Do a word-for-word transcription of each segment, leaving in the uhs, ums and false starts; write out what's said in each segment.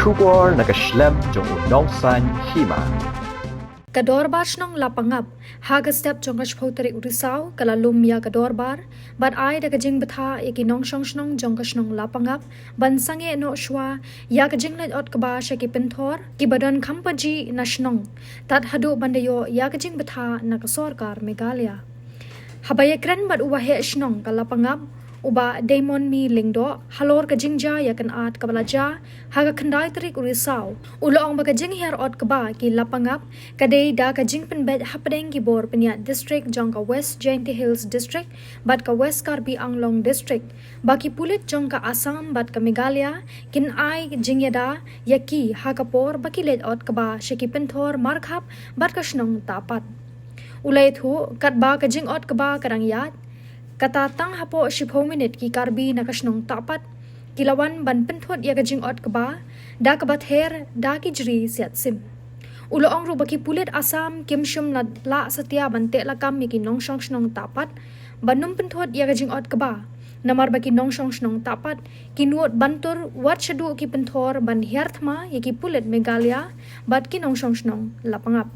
Khubor na ka shlem jong u Nongsaiñ Hima. Ka Dorbar Shnong Lapangap, ha ka step jong ka shiphew tarik u Risaw, ka la lum ïa ka dorbar, bad ai da ka jingbthah ïa ki nongshong shnong jong ka shnong Lapangap, ban sangeh noh shuwa ïa ka jingleit ot kba sha ki pynthor kiba don kham pajih na shnong, tad haduh ban da ïoh ïa ka jingbthah na ka sorkar Meghalaya. Haba ïakren bad u Waheh Shnong ka Lapangap, u Bah Deimonmi Lyngdoh, halor ka jingjia ïa ka nat kaba la jia ha ka khyndai tarik u Risaw, u la ong ba ka jinghiar ot kba ki Lapangap ka dei da ka jingpynbeit hapdeng ki bor pynïaid district jong ka West Jaintia Hills District bad ka West Karbi Anglong District, ba ki pulit jong ka Assam bad ka Meghalaya kin ai jingïada ïa ki ha ka por ba ki leit ot kba sha ki pynthor markhap bad ka shnong Tahpat. U la ïathuh, katba ka jingot kba ka dang ïaid, kata tang hapoh shiphew minit ki Karbi na ka shnong Tahpat ki la wan ban pynthut ïa ka jingot kba da kaba ther da ki jri siat sim. U la ong ruh ba ki pulit Assam kim shym la lah satia ban teh lakam ïa ki nongshong shnong Tahpat ban ym pynthut ïa ka jingot kba, namar ba ki nongshong shnong Tahpat ki nud ban tur wat shaduh ki pynthor ban hiar thma ïa ki pulit Meghalaya bad ki nongshong shnong Lapangap.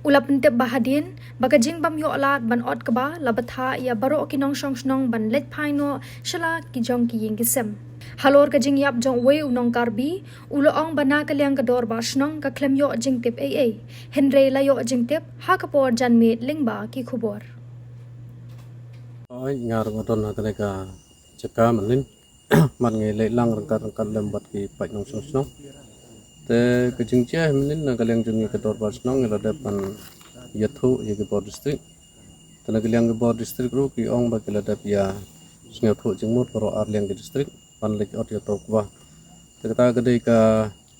U la pyntip ba hadien ba ka jingbym ïoh lad ban ot kba la bthah ïa baroh ki nongshong shnong ban leit phai noh sha la ki jong ki ïing ki sem. Halor ka jingïap jong uwei u nong Karbi, u la ong ba na ka liang ka Dorbar Shnong ka khlem ïoh jingtip ei ei, hynrei la ïoh jingtip ha ka por janmiet lyngba ki khubor. Oi, nga ruh nga don ha kane ka jaka mynnin. Mat ngi leit lang ryngkat ryngkat lem bad ki paid nongshong shnong. Te ka jingjia mynnin na ka liang jong ngi ka Dorbar Shnong ngi la dep ban ïathuh ïa ki bor district. Te na ka liang ki bor district ruh ki ong ba ki la dep ïa sngewthuh jingmut baroh ar liang ki district ban leit ot ïa uto u kba. Te kata ka dei ka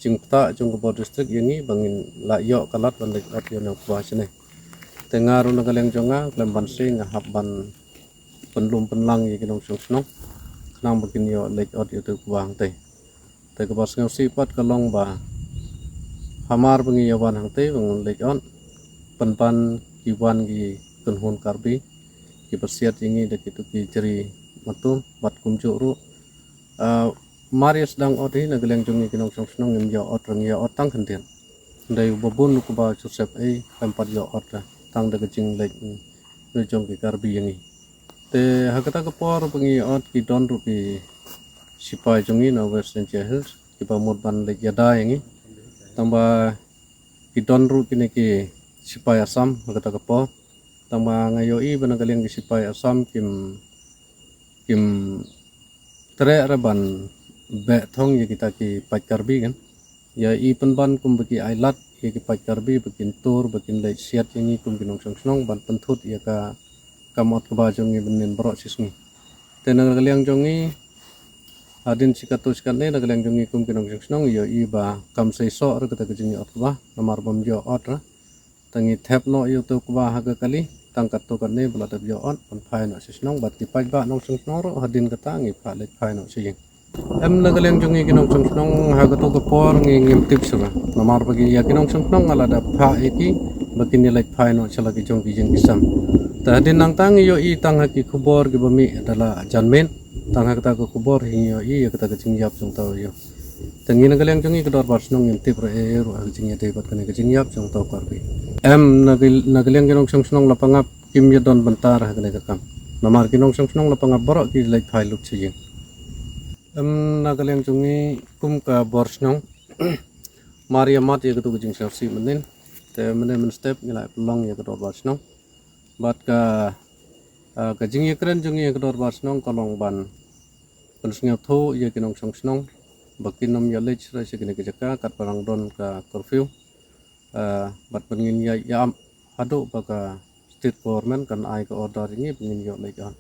jingbthah jong ka bor district ïa ngi ba ngin lah ïoh ka lad ban leit ot ïa une u kba shane. Te nga ruh na ka liang jong nga khlem ban shu nga hap ban pynlum pynlang ïa ki nongshong shnong khnang ba kin ïoh leit ot ïa uto u kba hangtei. Te kaba sngewsih pat ka long ba hamar ba ngi ïa wan hangtei ba ngin leit ot, pynban ki wan ki kynhun Karbi kiba siat ïa ngi da kito ki jri matum bad kumjuh ruh, ah, mar ïa sdang ot hi na ka liang jong ngi ki nongshong shnong ngim ïa ot, rang ïa ot tang khyndiat. Hynrei uba bun u kba Joseph ei khlem pat ïa ot tang da ka jingleit jong ki Karbi ïa ngi. Te ha kata ka por ba ngi ot ki don ruh ki sipai jong ngi na West Jaintia Hills kiba mut ban leit ïada ïa ngi. Tangba ki don ruh kine ki sipai Assam ha kata ka por. Tangba nga ïohi ba na ka liang ki sipai Assam kim, kim treh re ban beh thong ïa kita ki paid Karbi kan. Ïa i pynban kum ba ki ai lad ïa ki paid Karbi ba kin tur ba kin leit siat ïa ngi kum ki nongshong shnong ban pynthut ïa ka kam ot kba jong ngi mynnin baroh shi sngi. Te na ka liang jong ngi hadien shi katto shi katne na ka liang jong ngi kum ki nongshong shnong ïohi ba kam sei soh re kata ka jingïa ot kba namar bym ïoh ot re. Te ngi thep noh ïa uto u kba ha ka kali tang katto katne ba la dep ïoh ot ban phai noh sha shnong bad ki paidbah nongshong shnong ruh hadien kata ngi phah leit phai noh sha ïing. Em na ka liang jong ngi ki nongshong shnong ha kato ka por ngi ngim tip shuh namar ba ki ïa ki nongshong shnong nga la dep phah ïa ki ba kin ïa leit phai noh sha la ki jong ki ïing ki sem. Te hadien nangta ngi ïohi tang ha ki khubor kiba mih da la janmiet tang ha kata ka khubor hi ngi ïohi ïa kata ka jingïap jong uto u ïa. Te ngi na ka liang jong ngi ka Dorbar Shnong ngim tip re ei ei ruh ha ka jingïadei bad kane ka jingïap jong uto u Karbi. Em na ka, na ka liang ki nongshong shnong Lapangap kim ïa don bynta re ha kane ka kam. Namar ki nongshong shnong Lapangap baroh ki leit phai lut sha ïing. Em na ka liang jong ngi kum ka bor shnong mar ïa mad ïa kato ka jingsngewsih mynnin. Te mynne mynstep ngi la pynlong ïa ka Dorbar Shnong. Bad ka, ah, ka jingïakren jong ngi ïa ka Dorbar Shnong ka long ban pynsngewthuh ïa ki nongshong shnong ba kin ym ïa leit sha kine ki jaka katba dang don ka curfew. Ah, bad ban ngin ïa, ïa ap haduh ba ka state government kan ai ka order ïa ngi ba ngin ïoh leit ot.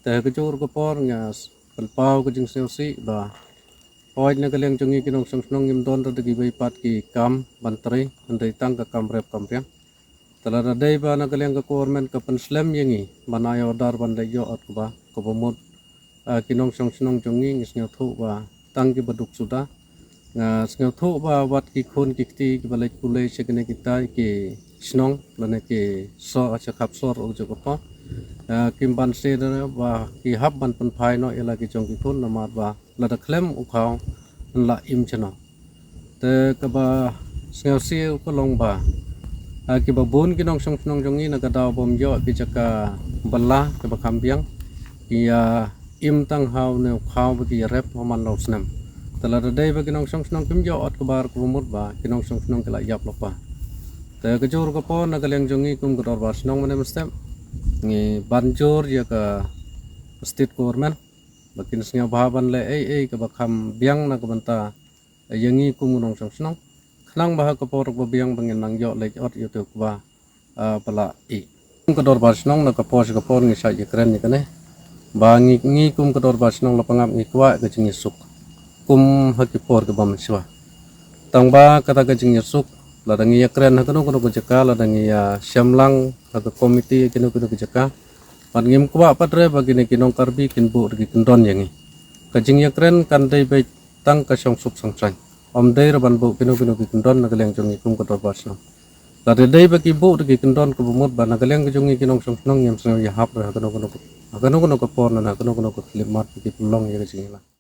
Te ha kajuh ka por nga s-, pynpaw ka jingsngewsih ba hooid na ka liang jong ngi ki nongshong shnong ngim don re da kiwei pat ki kam ban trei hynrei tang ka kam rep kam riang. Te lada dei ba na ka liang ka government ka pynslem ïa ngi ban ai order ban leit ïoh ot kba, kaba mut, ah, ki nongshong shnong jong ngi ngi sngewthuh ba tang kiba duk suda. Nga sngewthuh ba wat ki khun ki kti kiba leit pule sha kine kita ki shnong lane ki sor sha khap sor u juk apa. Ah, kim ban seh da ba ki hap ban pynphai noh ïa la ki jong ki khun namar ba lada khlem u khaw yn lah im chano. Te kaba sngewsih ka long ba, ah, kiba bun ki nongshong shnong jong ngi na ka daw bym ïoh ki jaka bylla kiba kham biang, ki ïa im tang ha une u khaw ba ki ïarep ha man la u snem. Te lada dei ba ki nongshong shnong kim ïoh ot kaba ar kaba mut ba ki nongshong shnong ki la ïap lypa. Te ka jur ka por na ka liang jong ngi kum ka dorbar shnong mynne mynstep ngi ban jur ïa ka state government ba kin sngewbha ban leh ei ei kaba kham biang na ka bynta ïa ngi kum u nongshong shnong, khnang ba ha ka por ba biang ba ngin nang ïoh leit ot ïa u kaba, ah, ba la i. Kum ka dorbar shnong na ka por sha ka por ngi shait ïakren ïa kane ba ngi, ngi kum ka dorbar shnong la pangap ngi kwah ka jingïasuk kum ha ki por kiba mynshuwa. Tang ba kata ka jingïasuk lada ngi ïakren ha kano kano ka jaka, lada ngi ïa shem lang ha ka komiti kino kino ka jaka, bad ngim kwah pat re ba kine ki nong Karbi kin buh da ki kyndon ïa ngi. Ka jingïakren kan dei beit tang ka shongsuk shongsaiñ. Ym dei re ban buh kino kino ki kyndon na ka liang jong ngi kum ka dorbar shnong. Lada dei ba ki buh da ki kyndon kaba mut ba na ka liang ka jong ngi ki nongshong shnong ngim sngew ïahap re ha kano kano ka, ha kano kano ka por na ha kano kano ka khyllipmat ba ki pynlong ïa ka jingïalang.